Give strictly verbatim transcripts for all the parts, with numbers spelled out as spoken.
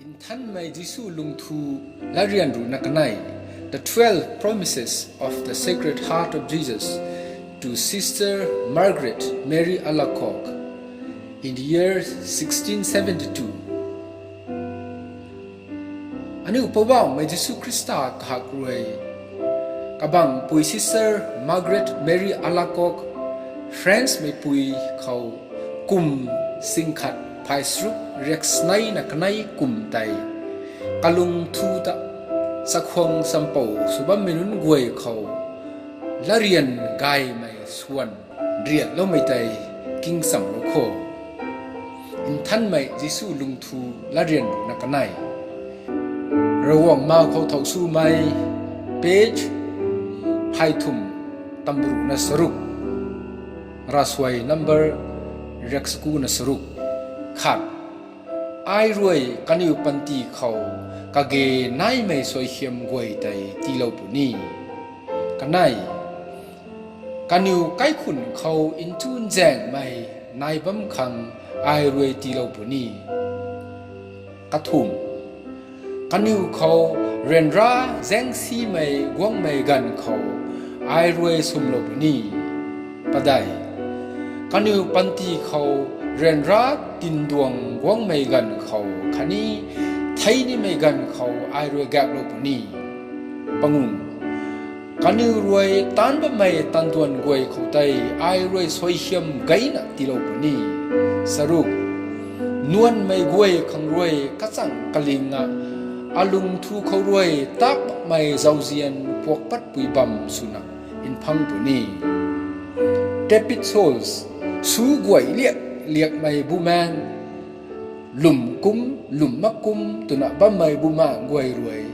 Nthanmei Jisu lungthu latryan ruhna kanei, the twelve promises of the Sacred Heart of Jesus to Sister Margaret Mary Alacoque in the year sixteen seventy-two. Aniu Poubauhmei Jisu Khrista kahak rui kabangpui Sister Margaret Mary Alacoque, France meipui khou kum singkhat phaisruk riaksneina kanei kum tei kalungthu ta chakhwang champou sw bammei nunc guay khou latryan gaymei swan nriatloumei tei kingchamlou kho. Nthanmei Jisu lungthu latryan ruhna kanei, Ravguangc ma khou thau swmei, page phay thum, tamruhna charuk, ravsuai number riaksakuna charuk. Khat, ai rui kaniw panty khou kage naimei suaihiam guay tei tiilou puni. Kanei, kaniw kaikhun khou nchun zaengmei nai bam khang ai rui tiilou puni. Kathumh, kaniw khou ryanra zaengsimei guangmei ganv khou ai rui swmlou puni. Padeih, kaniw panty khou ryanra tinduang guangmei ganv khou khatni thei nimei ganv khou ai rui gaeklou puni. Panguh, kaniw rui taanc bammei tanduan guay khou tei ai rui suaihiam gayna tiilou puni. Charuk, nuanmei guay khang rui kachang kaling a alungthu khou rui takmei zauzian puak patpui bam swna nphang puni. Tepid souls, su guay liak liakmei bumaeng, lwm kum lwm mak kum twna bammei bumaeng guay rui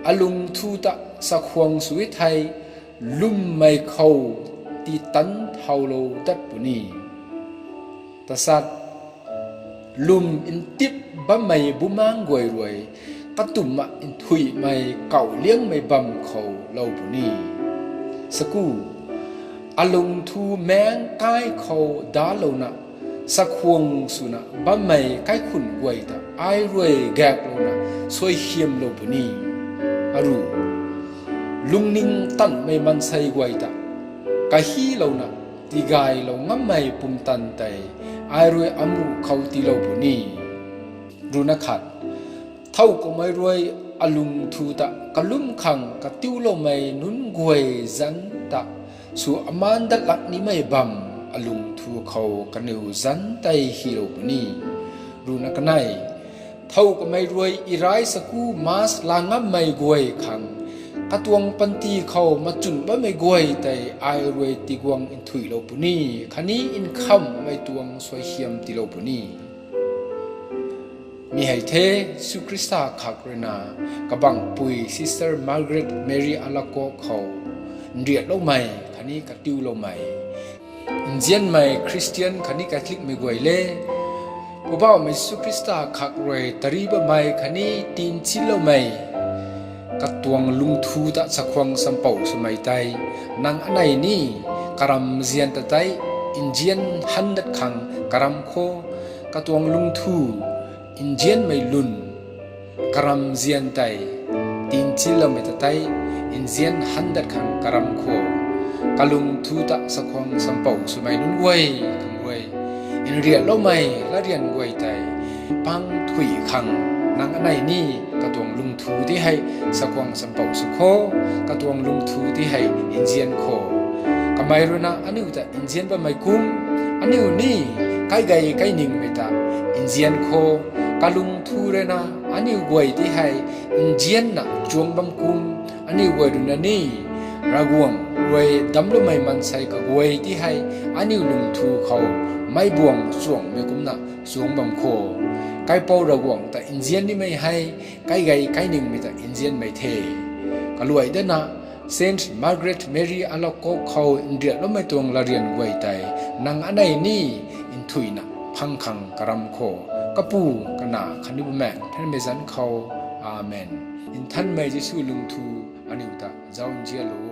alungthu ta chakhwang sw e thei, lwmmei khou titan thaulou dat puni. Tasat, lwm ntip bammei bumaeng guay rui katumna nthuihmei kauh liangmei bam khou lou puni. Chaku, alungthu maengc kai khou dalouna chakhwang swna bammei kaikhun guay ta ai rui gaeklouna suaihiamlou puni. Aru, lungning tanmei maansei guay ta kahilouna tigaylou ngammei pumtan tei ai rui amuh khou tiilou puni. Ruhna khat, thow kummei rui alungthu ta kalum khang katiuloumei nunc guay zanc ta sw amaan dat lak nimei bam alungthu khou kaniw zanc tei hilou puni. Ruhna kanei, thow kummei rui irai chaku mass la ngammei guay khang katuang panty khou machun bammei guay tei ai rui tiguang nthuihlou puni, khatni nkhamhmei tuang suaihiam tiilou puni. Mi hei the, Jisu Khrista khak ruina kabangpui Sister Margaret Mary Alacoque khou nriatloumei khatni katiuloumei nzianmei Christian khatni Catholicmei guay le, Poubauhmei Jisu Khrista khak rui tari bammei khatni tinchinloumei katuang lungthu ta chakhwang champou swmei tei nang anei ni karamzian ta tei nzian han dat khang karam kho. Katuang lungthu nzianmei lun karamzian tei tinchinloumei ta tei nzian han dat khang karam kho. Kalungthu ta chakhwang champou swmei nunc guay khang rui nriatloumei latryan guay tei pang thui khang nang anei ni katuang lungthu ti hei chakhwang champou sw kho. Katuang lungthu ti hei nzian kho. Kamei ruina aniu ta nzian bammei kum, aniu ni kaigei kainingmei ta nzian kho. Kalungthu ruina aniu guay ti hei nzianna chuang bam kum, aniu guay ruina ni Ravguangc rui damcloumei maansei kaguay ti hei aniu lungthu khou meic buang chuangmei kumna chuang bam kho. Kaipouc Ravguangc ta nzian nimei hei kaigei kainingmei ta nzianmei the. Kaluai dana Saint Margaret Mary Alacoque khou nriatloumei tuang latryan guay tei nang anei ni nthuihna phang khang karam kho. Kapu, Kanac khatni Bumaengh Nthanmei zanc khou. Amen. Nthanmei Jisu lungthu aniu ta zauc nzianlou.